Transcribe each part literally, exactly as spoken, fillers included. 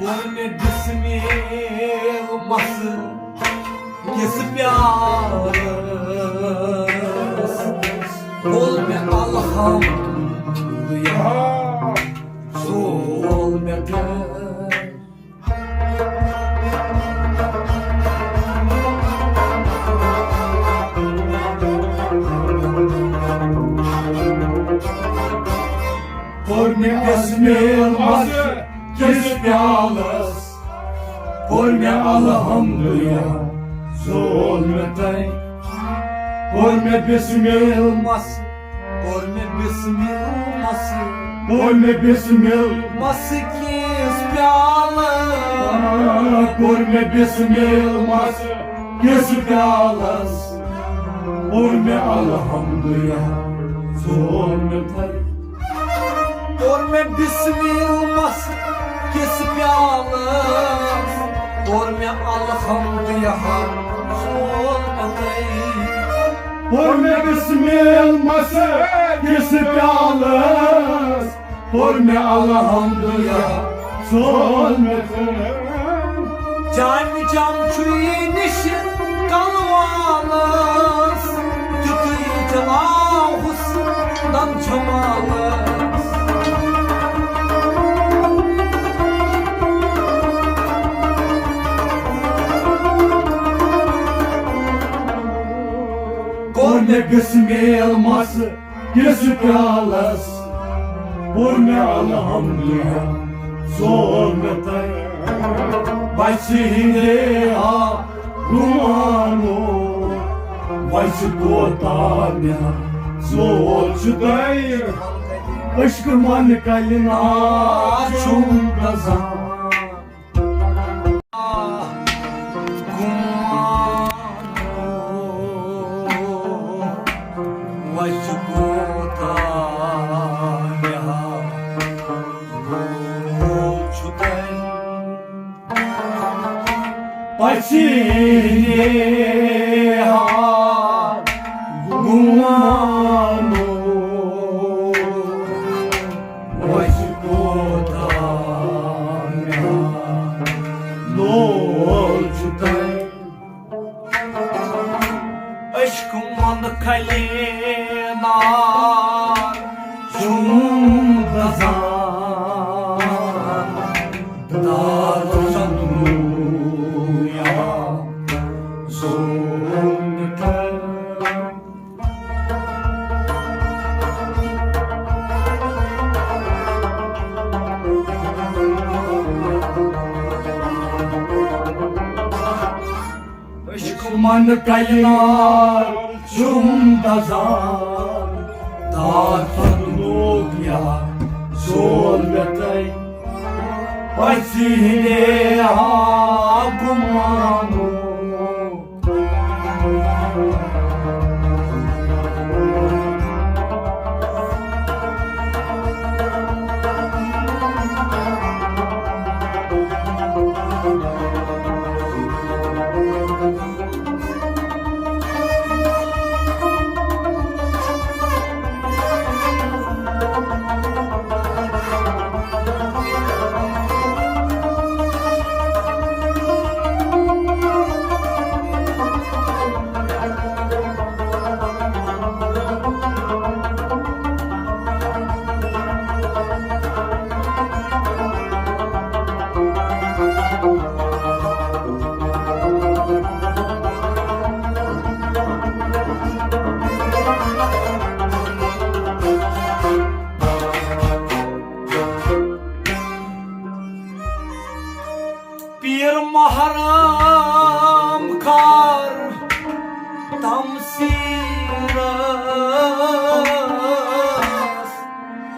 کوٚر مےٚ بسم اللہ مسہٕ کِس پیالس، بول مےٚ الحمدللہ، زول مےٚ تہٕ۔ کوٚر مےٚ بسم اللہ مسہٕ کِس پیالس، کوٚر مےٚ الحمدللہ، زول مےٚ تہٕ۔ کوٚر مےٚ بسم اللہ مسہٕ، کوٚر مےٚ بسم اللہ مسہٕ، کوٚر مےٚ بسم اللہ مسہٕ کِس پیالس، کوٚر مےٚ بسم اللہ مسہٕ کِس پیالس، کوٚر مےٚ الحمدللہ، زول مےٚ تہٕ۔ کوٚر مےٚ بسم اللہ مسہٕ کِس پیالس، کوٚر مےٚ الحمدللہ، زول مےٚ تہٕ۔ کوٚر مےٚ بسم اللہ مسہٕ کِس پیالس، کوٚر مےٚ الحمدللہ، زول مےٚ تہٕ۔ جامہِ چمچُے نِش کلوالس، تیُتُے چلاوہُس نن جمالس۔ کوٚر مےٚ بسم اللہ مسہٕ کِس پیالس، کوٚر مےٚ الحمدللہ، زول مےٚ تہٕ۔ وَژھِ ہِنٛدے ہا گُمانو، وَژھِ کوتاہ مےٚ زول چھُ تۄہہِ۔ عشقہٕ من کلہِ نار چھُم دزان۔ گُمانو، وَژھِ کوتاہ مےٚ ہا چھُ تۄہہِ۔ پَژھِ ہِنٛدے ہا گُمانو، وَژھِ کوتاہ مےٚ لول چھُ تۄہہِ۔ عشقہٕ من کلہِ نار چھُم دزان، دار چندویا زول تہٕ۔ عشقہٕ من کلہِ نار چھُم دزان، دار چندویا زول مےٚ تہٕ۔ پَژھِ ہِنٛدے ہا گُمانو۔ پیر محرم کر تمسیرس،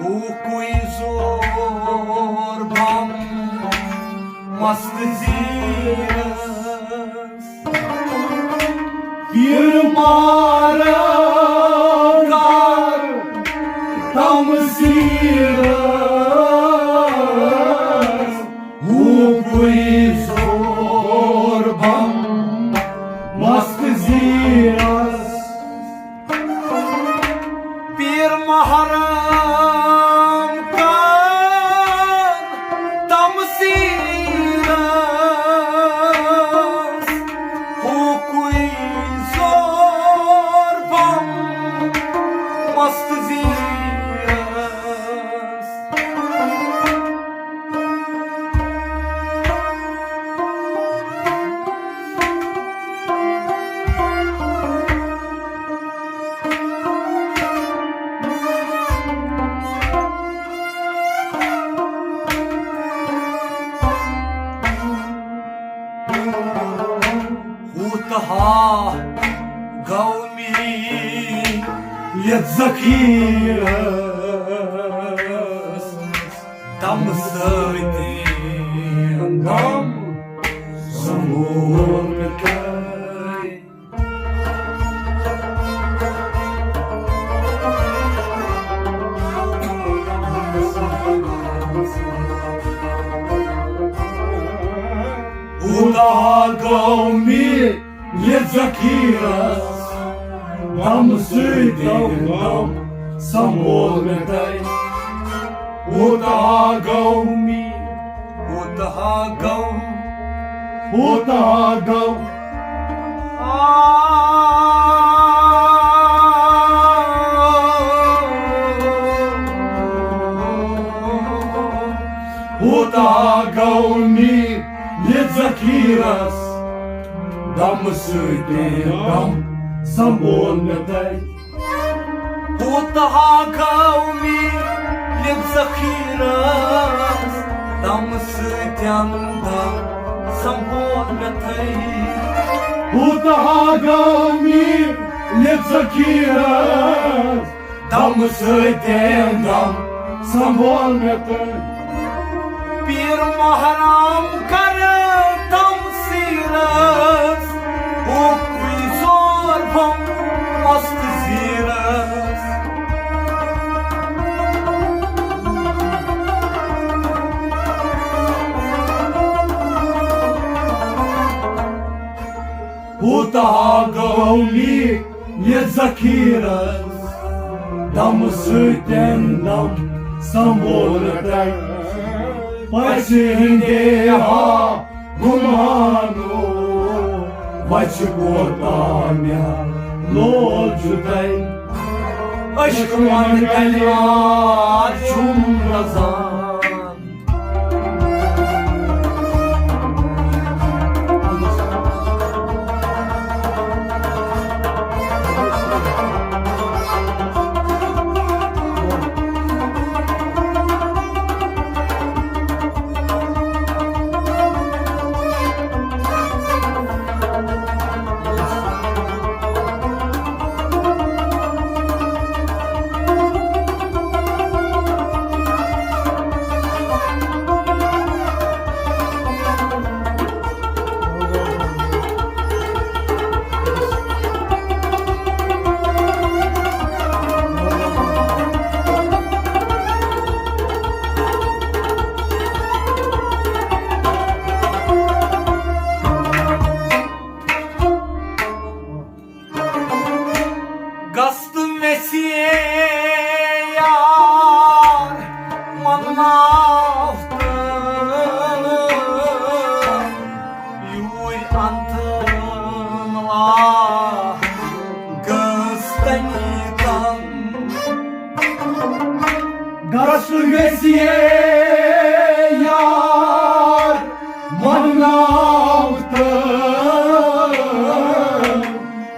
ہو کوئی زور بم مست زیرس۔ پیر محرم کر تمسیرس، ہو کوئی زور بم مست زیرس۔ پیر محرم کر تمسیرس۔ آ گوٚو مےٚ یتھ ذخیرس دم سۭتۍ دم سمول مےٚ تۄہہِ۔ کوٗتاہ گوٚو مےٚ یہِ ذخیرس، دم سۭتۍ دم سمول مےٚ تۄہہِ۔ کوٗتاہ گوٚو مےٚ، کوٗتاہ گوٚو، کوٗتاہ گوٚو۔ آ، کوٗتاہ گوٚو مےٚ یہِ ذخیرس، دم سۭتۍ دم سمول مےٚ تۄہہِ۔ کوٗتاہ گوٚو مےٚ یہِ ذخیرس، دم سۭتۍ دم سمول مےٚ تۄہہِ۔ کوٗتاہ گوٚو مےٚ یہِ ذخیرس، دم سۭتۍ دم سمول مےٚ تۄہہِ۔ پیٖر محرم کرٕ تم سیٖرس، او کُلۍ ژور بم مست زیٖرس۔ کوٗتاہ گوٚو مےٚ یہِ ذخیرس، دم سۭتۍ دم سمول تۄہہِ۔ پژھِ ہٕنٛدے ہا گُمانو، وچھِ کوتاہ مےٚ لول چھُ تۄہہِ۔ عشقن کلیار چھُم رزان۔ گژھ تہٕ ویژھِ یار منناو تہٕ یوٗرۍ انتہٕ لا گٔژھ تَمہِ تن۔ گژھ تہٕ ویژھِ یار منناو تہٕ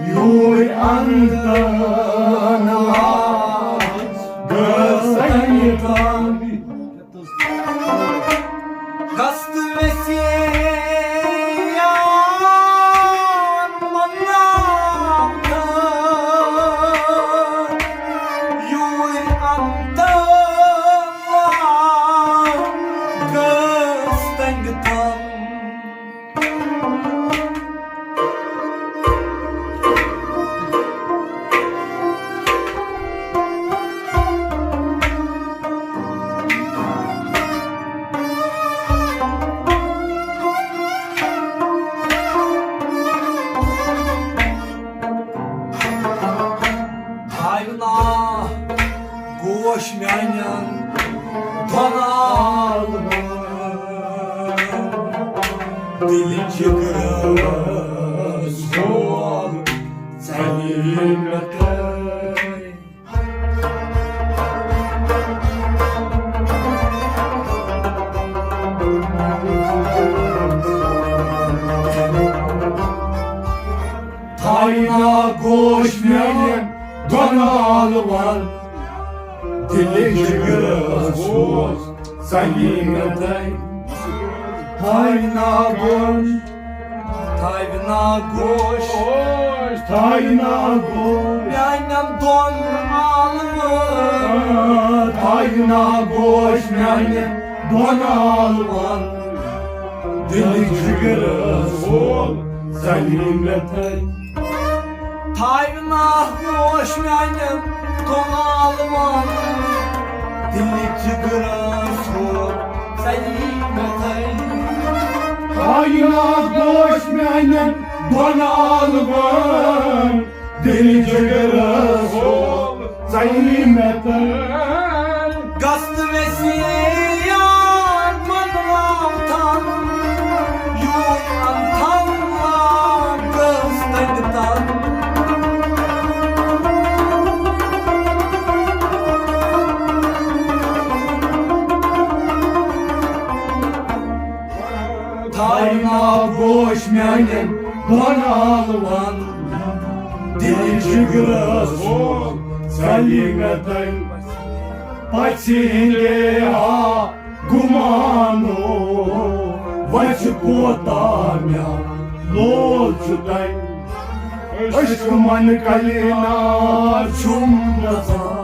یوٗرۍ انتن لاش گٔژھ تَمہِ تن۔ گژھ تہٕ ویژھِ یار منناو تہٕ یوٗرۍ انتن لاش گٔژھ تَمہِ تن۔ ہاے نا گوش میانٮ۪ن دۄن عالمن، دِلہِ جگرس بول ژَلہِ مےٚ تۄہہِ۔ تھاوِ نا گوش میانٮ۪ن دۄن عالمن، دِلہِ جگرس بول ژَلہِ مےٚ تۄہہِ۔ تھاوِ نا گوش تھاوِ نا گوش، تھاوِ نا گوش۔ میانٮ۪ن دۄن آلوَن۔ آ، تھاوِ نا گوش میانٮ۪ن دۄن آلوَن۔ دِلہِ جِگرَس ہول ژَلہِ مےٚ تَتہِ۔ تھاوِ نا گوش میانٮ۪ن دۄن آلوَن۔ دِلہِ جِگرَس ہول ژَلہِ مےٚ تَتہِ۔ تھاوِ نا گوش میانٮ۪ن دۄن آلوَن۔ دِلہِ جِگرَس ہول ژَلہِ مےٚ تَتہِ۔ گژھ نہٕ ویسے یار بدنام تھاوُن، یوٗت اَن تھاوُن گژھ تَتہِ تَل۔ تھاوِ نا گوش میانٮ۪ن دۄن آلوَن۔ دِلہِ جِگرَس ہول ژَلہِ مےٚ تَتہِ۔ پَژھِ ہِنٛدے ہا گُمانو وَژھِ کوتاہ مےٚ لول چھُ تَتہِ۔ عشق من کلینہ چھُم نژان۔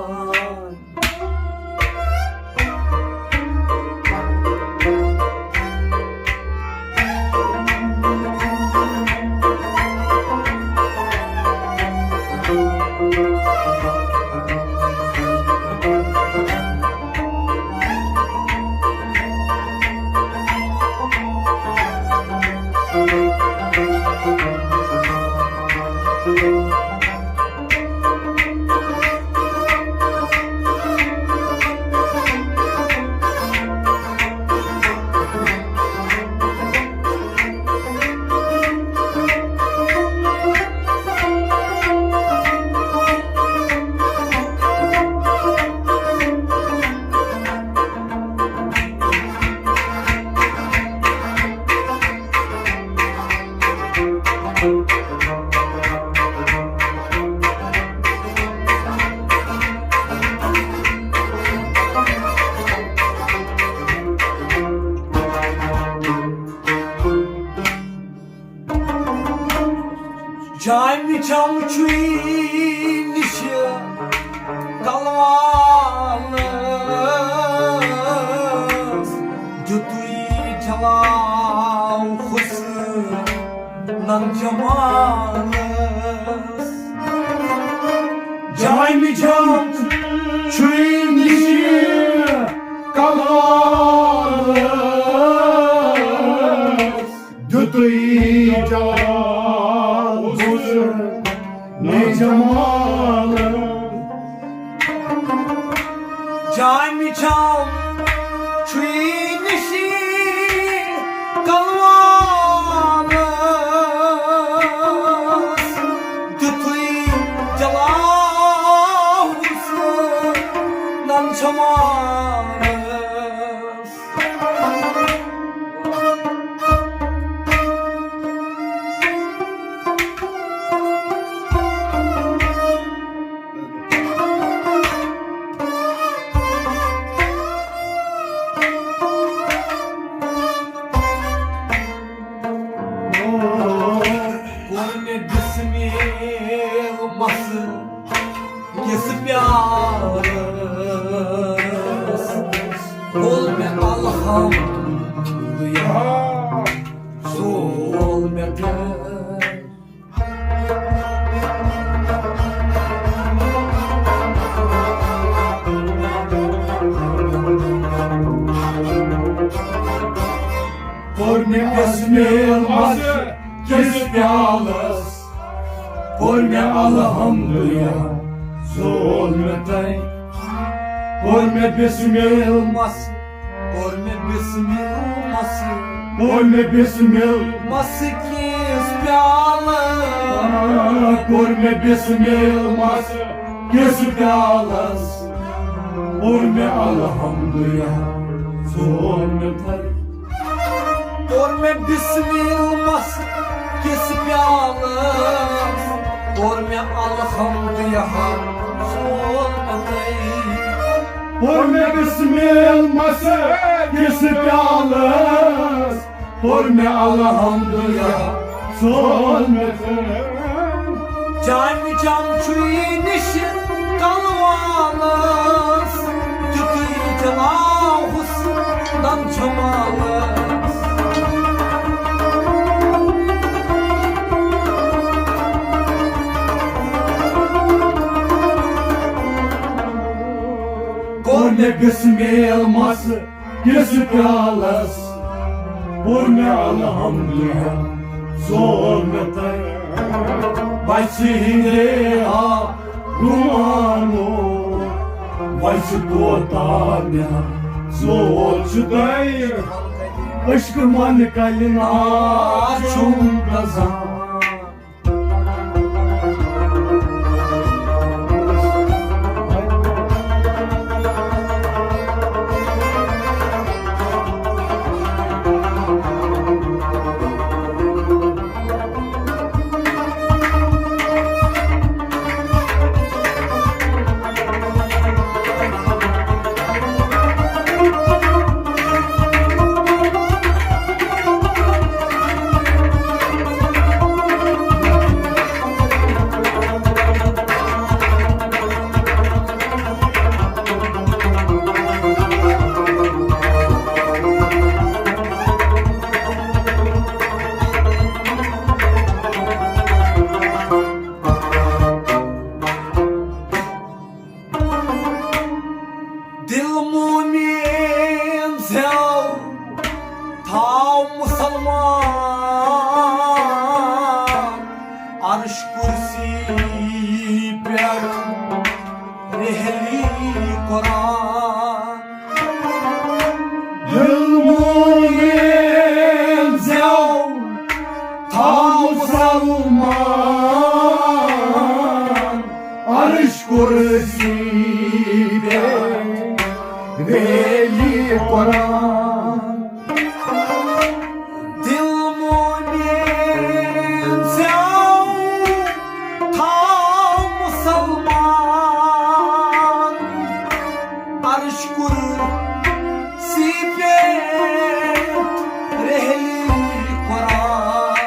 جامہِ جام چھُے نِشہِ کلوالس، دیُتُے جلاو حُسنن جمالس۔ جامہِ جام چھُے نِشہِ کلوالس، دیُتُے جلال حُسنِ جمال۔ جامہِ جام چھُے نِشہِ کلوالس، دیُتُے جلال حُسنِ جمالس۔ کوٚر مےٚ بسمل مسہٕ کِس پیالس، بول مےٚ الحمدللہ، زول مےٚ تہٕ۔ کوٚر مےٚ بسمل مسہٕ کِس پیالس، کوٚر مےٚ الحمدللہ، زول مےٚ تَتہِ۔ کوٚر مےٚ بسمل مسہٕ، کوٚر مےٚ بسمل مسہٕ، کوٚر مےٚ بسمل مسہٕ کِس پیالس، کوٚر مےٚ بسمل مسہٕ کِس پیالس، کوٚر مےٚ الحمدللہ، زول مےٚ تَتہِ۔ کوٚر مےٚ بسمل مسہٕ کِس پیالس، کوٚر مےٚ الحمدللہ، زول مےٚ تَتہِ۔ کوٚر مےٚ بسمل مسہٕ کِس پیالس، کوٚر مےٚ الحمدللہ، سون مےٚ کٔر۔ جامہِ جام چھُے نِش کلوالس، تیُتُے جلاوُس دم جمالس۔ کوٚر مےٚ بسمیل مس کِس پیالس، پوٚر مےٚ الحمدللہ، زور مےٚ تۄہہِ۔ وَسہِ ہِنٛدے آ گُمانو، وَسہِ کوتاہ مےٚ زور چھُ تۄہہِ۔ عشقہٕ من کلہِ نار چھُم گژھان۔ دل مومین زیو تھاو مسلمان، عرش کرسی پٮ۪ٹھ رحلی قرآن۔ دل مومین زیو تھاو مسلمان، عرش کرسی پہ ویلی قرآن۔ دل مومین زیو تھاو مسلمان، عرش کرسی پہ رحلی قرآن۔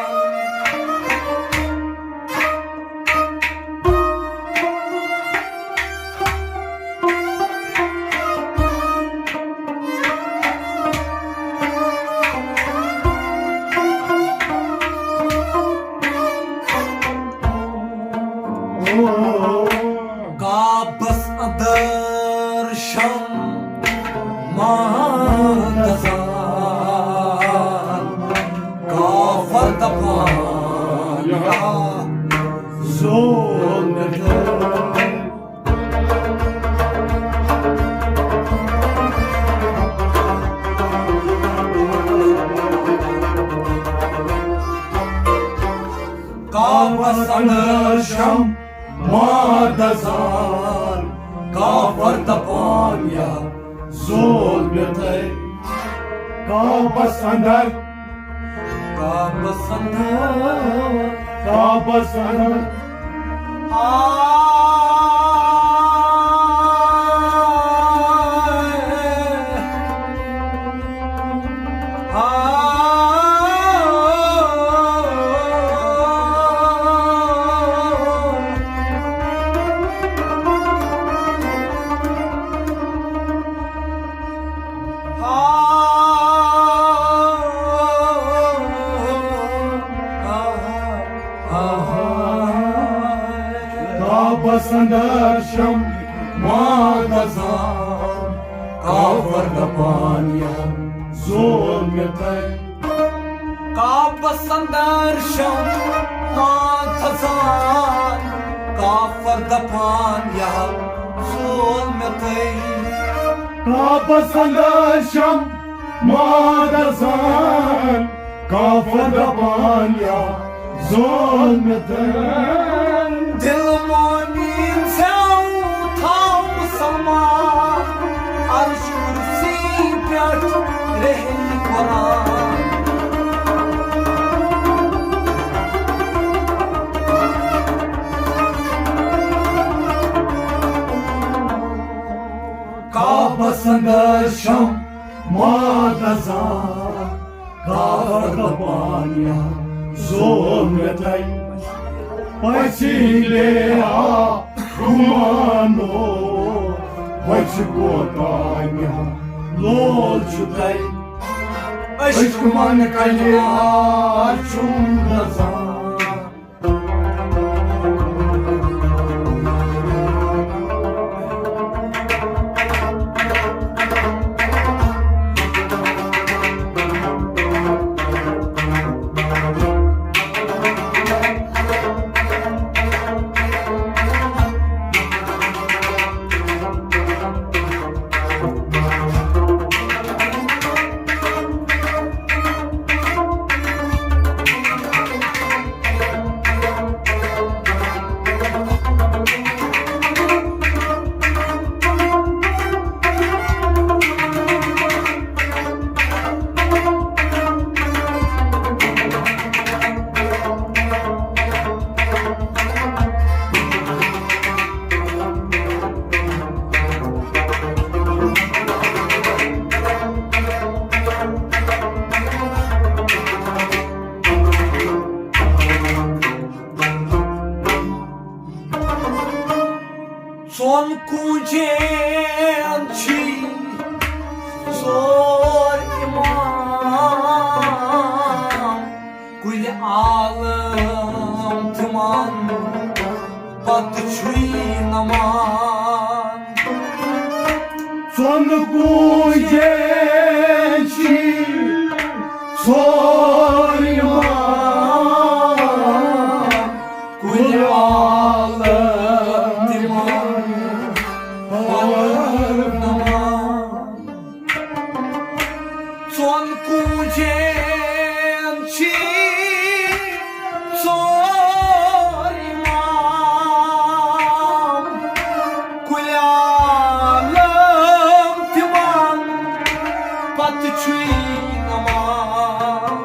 کعبس اندر شمع دزان، کافر دپان یا زول مےٚ۔ کعبس اندر شمع دزان، کافر دپان یا زول مےٚ تۄہہِ۔ کعبس اندر، کعبس اندر، کعبس اندر۔ آ، آ، کعبس اندر شمع دزان، کافر دپان یا زول مےٚ تۄہہِ۔ کعبس اندر شمع دزان، کافر دپان یا زول مےٚ تۄہہِ۔ کعبس اندر شمع دزان، کافر دپان یا زول مےٚ تۄہہِ۔ دل مومین زیو تھاو مسلمان، عرش کرسی پٮ۪ٹھ رحلی قرآن۔ کعبس اندر شمع دزان، کافر دپان یا زول مےٚ تۄہہِ پژھِ ہِنٛدے آ گُمانو، وۄنۍ کوتاہ مےٚ لول چھُ تۄہہِ۔ عشق من کلیار چھُم گژھان۔ ژۄن کوٗنجٮ۪ن چھی ژور اِمام، کُلہِ عالم تِمن پتہٕ چھُے نمان۔ ژۄن کوٗنجٮ۪ن چھی ژور اِمام، کُلہِ عالم تِمن پتہٕ نمان۔ ژۄن کوٗنجٮ۪ن چھی ژور اِمام، کُلہِ عالم تِمن پتہٕ چھُے نمان۔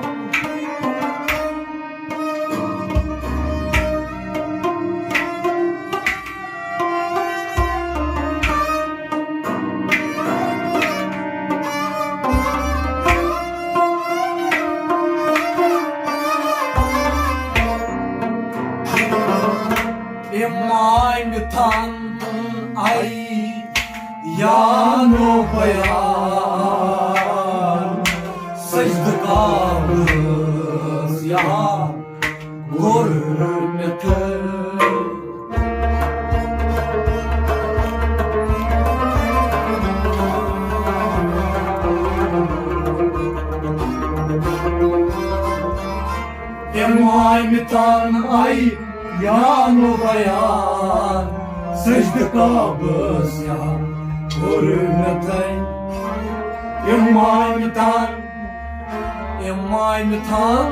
امام تن ائی یا نو بیان، سجدٕ کعبس یا گوٚر مےٚ تٔلۍ۔ امام تن ائی یا نو بیان، سجدٕ کعبس یا گوٚر مےٚ تٔلۍ۔ امام تن امام تن،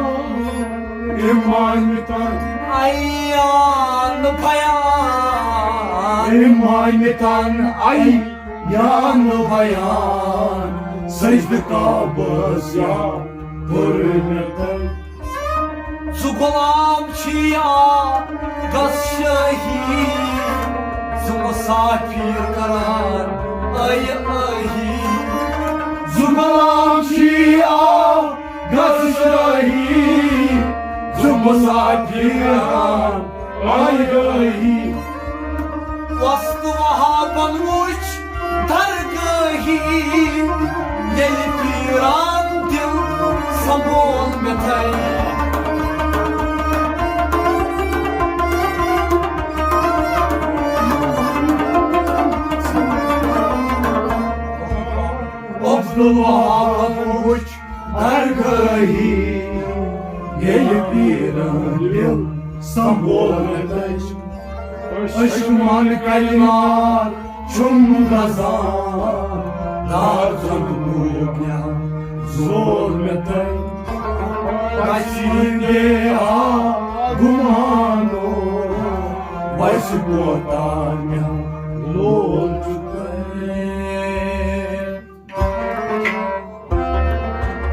امام تن، ائی یا نو بیان، امام تن ائی یا نو بیان، سجدٕ کعبس یا گوٚر مےٚ تٔلۍ۔ زٕ غلام چھی آ گس شٲہی، زٕ مسافر کران اے اہی۔ زٕ غلام چھی آ گس شٲہی، زٕ مسافر کران اے اہی۔ وستہٕ وہابن وُچھ درگاہی، ییٚلہِ پیران دِل سنبھول مےٚ تھاوِ۔ عبدالوہاب وُچھ درگاہی، ییٚلہِ پیرن دِل سنبھول مےٚ تھاوِ۔ عشق من کلمار چھُم گژھان، دار زنٛد لوٗکھ مےٚ زول مےٚ تٔلۍ۔ پژھِ ہِنٛدے آ گُمانو، ویسہِ کوتاہ مےٚ لول